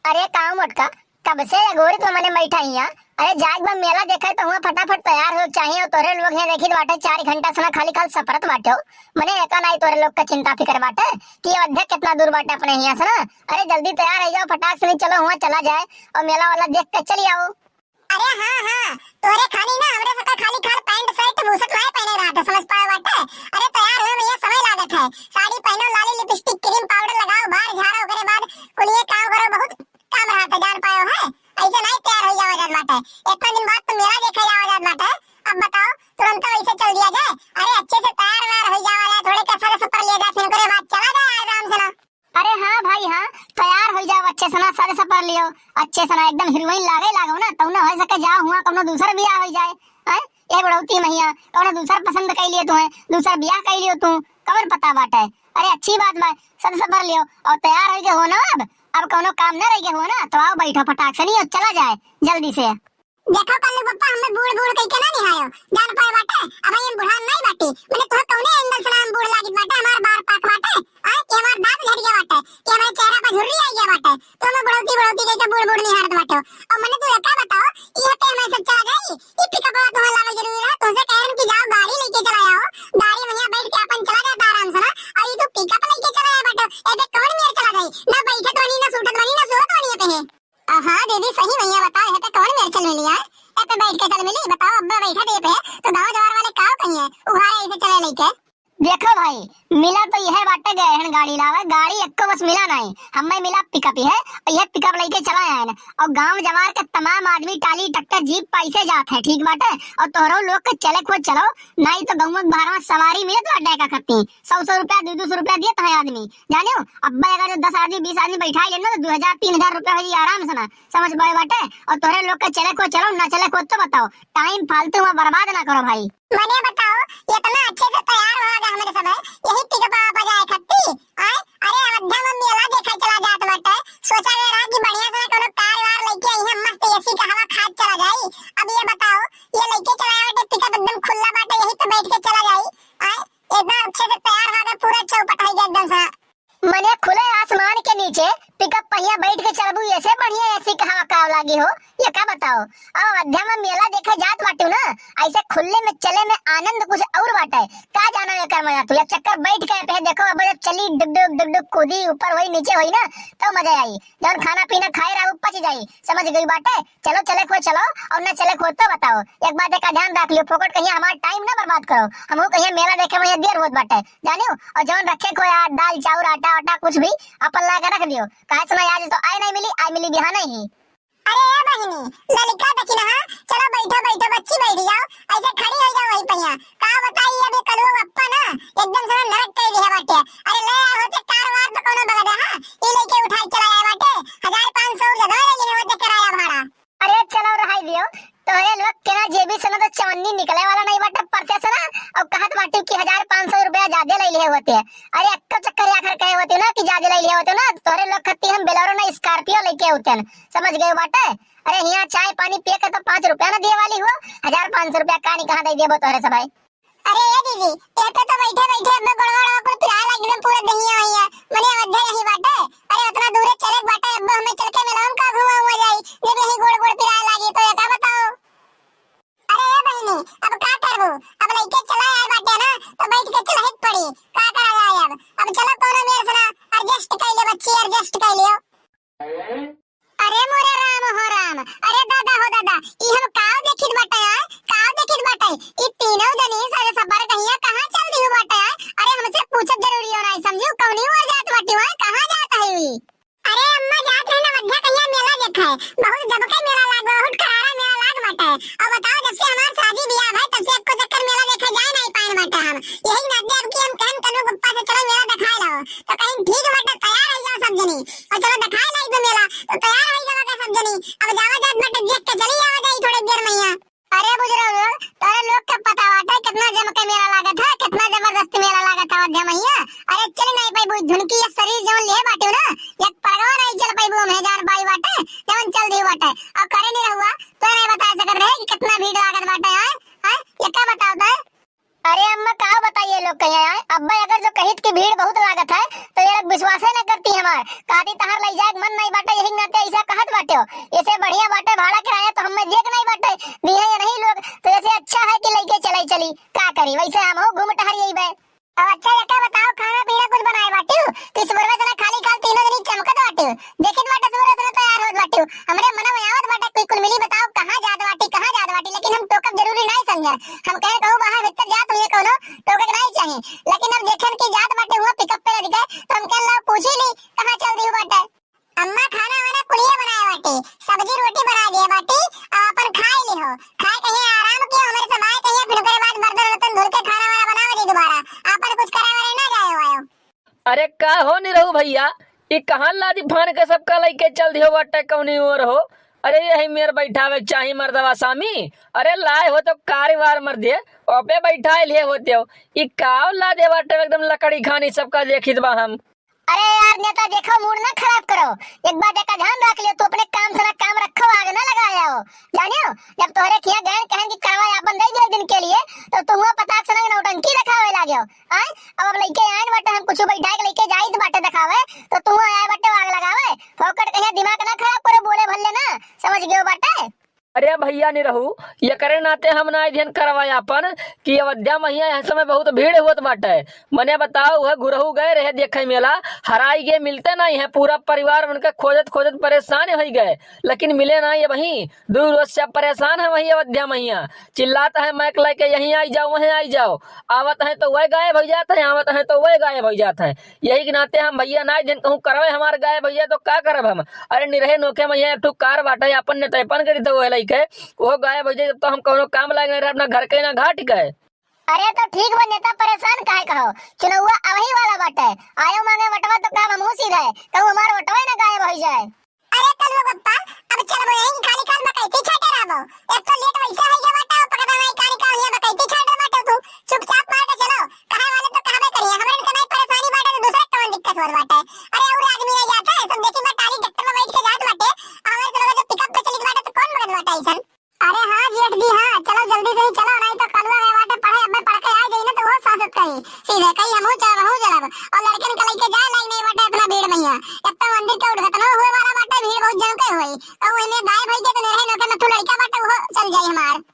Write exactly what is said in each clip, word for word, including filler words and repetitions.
अरे काऊ मोटका, कब से अगोरित मने बैठा हिया। अरे जाए बा मेला देखे तो हुआ फटाफट तैयार हो चाहिए। और तोरे लोग हिया देखित बाटे चार घंटा से ना खाली खाल सपरत बाटे हो। मने एका नाई तोरे लोग का चिंता फिकर बाटे कि अयोध्या कितना दूर बाटे अपने हिया से ना। अरे जल्दी तैयार हो जाओ फटाक से, नहीं चलो हुआ चला जाए और मेला वाला देख के चली आओ। अरे हाँ हाँ, तोरे खाली ना हमरे सबका खाली खाल पैंट शर्ट बुशर्ट नाई पहने रहत है, समझ पाए बाटे। अरे तैयार हुए में ये समय लागत है, साड़ी पहनो, लाली लिपस्टिक क्रीम पाउडर लगाओ, बार झाड़ो, ओकरे बाद कुलिये काम करो, बहुत काम रहत है, जान पायो है। ऐसे नाई तैयार हो जावा जात बाटे, इतना दिन बाद तो मेला देखे जावा जात बाटे। अब बताओ तुरंत वैसे चल दिया जाए? अरे अच्छे से तैयार वैयार हो जावा जाए, थोड़े का सर सपर लिया जाए, फिर ओकरे बाद चला जाए आराम से ना। अरे हाँ भाई हाँ, तैयार हो जाओ अच्छे से ना, सर सपर लियो अच्छे से ना, एकदम हीरोइन लागे लागो ना, तौ ना हो सके जाओ हुआ कौनो दूसर बियाह हो जाए। हैं? ये बुढ़ौती महिया कौनो दूसर पसंद कर लिए तुम्हें, दूसर बियाह कर लियो तू, कौन पता बाटे। अरे अच्छी बात बा, सर सपर लियो और तैयार हो गए हो ना। अब अब कौनो काम ना रह गए हो ना, तो आओ बैठो फटाक से, नहीं चला जाए जल्दी से। देखो कल्लू पप्पा, हमें बूढ़ बूढ़ कह के ना निहायो, जान पाए बाटे, अब हम बुढ़ान नहीं बाटी, मैंने तोह कौने एंगल से ना हम बूढ़ लागित बाटे, हमार बार पाक बाटे, आए कि हमार दांत झड़ गया बाटे, कि हमारे चेहरा पर झुर्री आ गया बाटे, तो हमें बुढ़ौती बुढ़ौती कह के बूढ़ बूढ़ निहारत बाटे। और मैंने तू एका बताओ, ये पे हमें सब चला जाई, ये पिकअप वाला तोह लावे जरूरी रहा, तुमसे कहन कि जाओ गाड़ी लेके चला आओ, गाड़ी में यहाँ बैठ के अपन चला जाता आराम से ना, और ये तो पिकअप लेके चला आए बाटे, ए पे कौन मेर चला जाई, ना बैठत बनी, ना सूतत बनी, ना सोत बनी, ये पे है। हाँ दीदी, सही भैया, बताओ, यहाँ पे कौन मेर चल मिली है? यहाँ पे बैठ के चल मिली, बताओ, अब्बा बैठा दे पे, तो गाँव जवार वाले काव कही है, उघारे ऐसे चले लेके। देखो भाई, मिला तो यह बाटे गए हैं गाड़ी लावे, गाड़ी एक्को बस मिला नहीं, हमें मिला पिकअप ही है, और यह पिकअप लेके चला आए हैं। और गांव जवार के तमाम आदमी टाली ट्रैक्टर जीप पैसे जात है, ठीक बाटे, और तोहरो लोग के चले खो चलो, नहीं तो गौवा के बाहर में सवारी मिलत बाटे का खत्ती, सौ सौ रुपया, दो दो सौ रुपया दिए तो है आदमी, जाने हो, अब्बा अगर जो दस आदमी, बीस आदमी बैठा ही लेना तो दो हजार, तीन हजार रुपया हो जाई आराम से ना, समझ पाए बाटे। और तोहरे लोग के चले को चलो, ना चले को तो बताओ, टाइम फालतू में बर्बाद ना करो भाई। मने बताओ, इतना अच्छे से तैयार हो गया हमारे सब, यही पिकअप बजाए खत्ती, आए? अरे अयोध्या में मेला देखे चला जात बाटे, सोचा गया रहा कि बढ़िया से कोनो कार वार लेके आई है, मस्त एसी का हवा खात चला जाई। अब ये बताओ, ये लेके चला बाटे पिकअप एकदम खुला बाटे, यही पे बैठ के चला जाई, आए? एकदम अच्छे से तैयार हो गए, पूरा चौपट हो गया एकदम से। मने खुले आसमान के नीचे पिकअप पहिया बैठ के चलबू, ऐसे बढ़िया एसी का हवा का लागी हो, ये का बताओ। अब अयोध्या में मेला देखे जात बाटू ना, ऐसे खुले में चले में आनंद कुछ और बाटे। का जानो एकर मजा तू, एक चक्कर बैठ के पे देखो, अब जब चली डुक डुक डुक डुक कूदी, ऊपर होई नीचे होई ना, तो मजा आई। जौन खाना पीना खाए रहू पच जाई, समझ गई बाटे। चलो चले को चलो, और ना चले को तो बताओ। एक बात का ध्यान रख लियो, फोकट कहिया हमार टाइम ना बर्बाद करो, हमहू कहिया मेला देखे में देर होत बाटे, जानियो। और जौन रखे को यार दाल चाउर आटा आटा कुछ भी अपन ला के रख दियो, काहे से ना आज तो आए नहीं मिली, आए मिली बिहान ही। अरे ए बहिनी, ललिका देखी ना, हाँ? चलो बैठो बैठो बच्ची बैठ जाओ, ऐसे खड़ी हो जाओ वही पहिया। का बताई अभी कलुआ पप्पा ना एकदम से नरक कर दिया बाटे। अरे ले आ होते कार वार तो कोनो बगदे, हाँ? ये लेके उठाई चला आए बाटे, हजार पाँच सौ जगह ले गए होते किराया भाड़ा। अरे चलो रहाई दियो, तोहरे लोग के ना जेबी से ना तो चवन्नी निकले वाला नहीं बाटे परसे से ना, और कहत बाटी कि हजार पाँच सौ रुपया ज्यादा ले लिए होते। अरे एक्को चक्कर आखिर कहे होते ना कि ज्यादा ले लिए होते ना, तोहरे लोग खत्ती हम Bolero ना Scorpio लेके होते हैं, समझ गए बाटे। अरे हिया चाय पानी पिए के तो पाँच रुपया ना दिए वाली हो, हजार पाँच सौ रुपया कानी कहाँ दे देबो तोहरे सब भाई। अरे ए दीदी, ए पे तो बैठे बैठे अब गोड़वा गोड़वा कुल पिराए लागी, एकदम पूरा दहिया वहिया, मने अवधे यही बाटे। अरे उतना दूरे चले बाटे, अब हमें चल के मेलवा में का घुमा हुआ जाई, जब यही गोड़ गोड़ पिराए लागी तो ये का बताओ। अरे ए बहिनी, अब का करबू, अब लइके चला आए बाटे ना, तो बैठ के चलहित पड़ी, का करा जाए अब। अब चलो कोनो मेर से ना adjust कर ले बच्ची, adjust कर लियो। अरे मोरे राम हो राम, अरे दादा हो दादा, ई हम काव देखित बाटे आय, काव देखित बाटे, ई तीनों जनी सर सबर कहिया कहाँ चल दिहु बाटे आय? अरे हमसे पूछत जरूरी हो नाई समझू, कौनी ओर जात बाटी आय, कहाँ जात है ई? अरे अम्मा जात है ना अवध्या कहिया मेला देखे, बहुत जबके मेला लाग, बहुत करारा मेला लाग बाटे। और बताओ जब से हमार शादी बियाह भय तब से एको चक्कर मेला देखे जाए नहीं पाए बाटे हम, यही नाते अब की हम कहन कनु पप्पा से चलो मेला दिखाए लाओ, तो कहीं ठीक बाटे तैयार हो जाओ सब जनी। और चलो दिखाए लाई दो मेला, तो तैयार हो जाओ का सब जनी। अब जावा जात बाटे देख के चली जावा जाई थोड़े देर में यहाँ। अरे बुजुर्ग लोग, तोरे लोग के पता बाटे कितना जम के मेला लागत है, कितना जबरदस्त मेला लागत है अवध्या मैया। अरे चल नहीं पाई बुझ धुनकी ये शरीर जवन लिए बाटे ना, एक परगवा नहीं चल पाई वो मैं जान पाई बाटे, जवन चल दी बाटे। और करे नहीं रहुआ, तो नहीं बता सकत रहे कि कितना भीड़ लागत बाटे, हैं? हैं? ये का बताओ तो? अरे अम्मा, का बताइए लोग कहिए आए? अब्बा अगर जो कहित कि भीड़ बहुत लागत है, तो ये लोग विश्वासे न करती हमार। कहती तहार लई जाए के मन नहीं बाटे, यही नाते ऐसा बाटे हो। ऐसे बढ़िया बाटे, भाड़ा किराया तो हमें देख नहीं बाटे, दिहे ये नहीं लोग, तो ऐसे अच्छा है कि लइके चले चली, का करी, वैसे हम हो घूम टहर यही बे। अब अच्छा, ये क्या बताओ, खाना पीना कुछ बनाए बाटियो कि सुबह से ना खाली खाल तीनों दिन ही चमकत बाटियो? देखित बाटे सुबह से ना तैयार होत बाटियो, हमरे मन में आवत बाटे कोई कुल मिली बताओ कहाँ जात बाटी, कहाँ जात बाटी, लेकिन हम टोकब जरूरी नहीं समझे। हम कहे कहूँ बाहर भीतर जात हुए कौनो टोके के नहीं चाहिए, लेकिन अब देखेन कि जात बाटे हुआ पिकअप पे लद के, तो हम कहे ला पूछी ली कहाँ चल दी बाटे। अम्मा खाना वाना कुलिया बनाए बाटी, सब्जी रोटी बना दिए बाटी, अब अपन खाए ली हो, खाए कहिए आराम कियो, हमरे से बाय कहिए, फिर ओकरे बाद बर्तन उर्तन धुल के खाना वाना बनावे दी दोबारा, अपन कुछ करे वाले ना जाए वायो। अरे का हो निरहू भैया, ई कहाँ लादी फान के सबका लइके चल दियो बाटे कौनी ओर हो? अरे यही मेर बैठावे चाही मर्दवा सामी। अरे लाए हो तो कारीवार मर्दे, ओपे बैठाए लिए होते हो। ई का लादे बाटे एकदम लकड़ी खानी सबका देखित बा हम। अरे यार नेता देखो, मूड ना खराब करो, एक बात का ध्यान रख लियो, तू अपने काम से ना काम रखो, आग ना लगाए हो, जानियो? जब तोहरे किया गैन कहन की करवाए आपन दे दिए दिन के लिए, तो तू हुआ पता से ना नौटंकी दिखावे लाग्यो। आय, अब, अब लइके आइन बाटे, हम कुछ बैठा के लइके जाइत बाटे दिखावे, तो तू आए बाटे आग लगावे। फोकट कहिया दिमाग ना खराब करो, बोले भल्ले ना, समझ गयो बाटे। अरे भैया निरहू, ये करे नाते हम ना अध्ययन करवाए आपन कि अवध्या मैया यह समय बहुत भीड़ होत बाटे। मने बताओ, वह गुरहू गए रहे देखे मेला, हराई गए, मिलते नहीं है, पूरा परिवार उनके खोजत खोजत परेशान हो गए, लेकिन मिले नहीं। वहीं दू रोज से परेशान है वहीं अवध्या मैया, चिल्लात है माइक लेके, "यहीं आई जाओ, वहीं आई जाओ।" आवत है तो वह गायब हो जात है, आवत है तो वह गायब हो जात है। यही के नाते हम भैया ना दिन कहूँ करवे हमार गायब हो जाए तो का करब हम? अरे निरहे नोखे में एक ठो कार बाटे, अपन ने तैपन करी तो वह लइके, वो गायब हो जाए जब तो हम कौनो काम लायक नहीं रहे अपना घर के ना घाट के। अरे तो ठीक बा नेता, परेशान काहे कहो, चुनौआ अवही वाला बाटे, आयो मांगे वटवा तो का हमहू सीधे, कहूँ हमार वटवा ही ना गायब हो जाए। अरे कलुआ बप्पा, अब चलबो यहीं खाली खाल बकैती छाटे रहबो। एक तो लेट वैसे हो गया बाटा, पकड़ा नहीं कानी का ये बकैती छाटे बाटे तू। चुपचाप मार के चलो, कहे वाले तो कहबे करिए, हमरे के नहीं परेशानी बाटे तो दूसरे कौन दिक्कत होत बाटे। अरे और आदमी नहीं जाता है, सब देखी मैं टाली ट्रैक्टर में बैठ के जात बाटे, हमारे चलो जो पिकअप पे चली बाटे तो कौन मगन बाटे ऐसन? अरे हाँ जेठ जी हाँ, चलो जल्दी से ही चलो, नहीं तो कलुआ है बाटे पढ़े, अब मैं पढ़ के आ जाई ना तो वो सांसत कही। सीधे कही हमहू चलब, हमहू चलब। और लड़कन के लइके जाए लायक नहीं बाटे इतना भीड़ में हियाँ। इतना मंदिर के उद्घाटन हुए वाला बाटे, भीड़ बहुत जम के होई। तो वो इन्हें गायब होई के तो नहीं रहे, लोग में तू लड़का बाटे वो चल जाई हमार।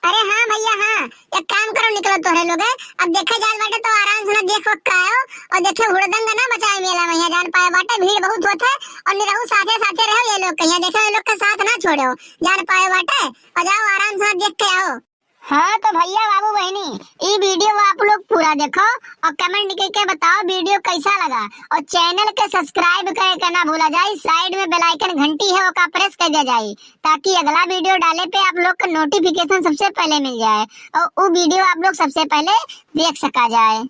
अरे हाँ भैया हाँ, एक काम करो, निकलो तोहरे लोग, अब देखे जाए बाटे तो आराम से ना देखो का आयो, और देखियो हुड़दंग ना मचाए मेला में, यहाँ जान पाए बाटे भीड़ बहुत होत है, और निरहू साथे साथे रहो ये लोग के, यहाँ देखो ये लोग के साथ ना छोड़ो, जान पाए बाटे, और जाओ आराम से ना देख के आओ। हाँ तो भैया बाबू बहिनी, ई वीडियो आप लोग पूरा देखो और कमेंट करके बताओ वीडियो कैसा लगा, और चैनल के सब्सक्राइब करे के ना भूला जाए, साइड में बेल आइकन घंटी है ओका प्रेस कर दिया जाए, ताकि अगला वीडियो डाले पे आप लोग का नोटिफिकेशन सबसे पहले मिल जाए और वो वीडियो आप लोग सबसे पहले देख सका जाए।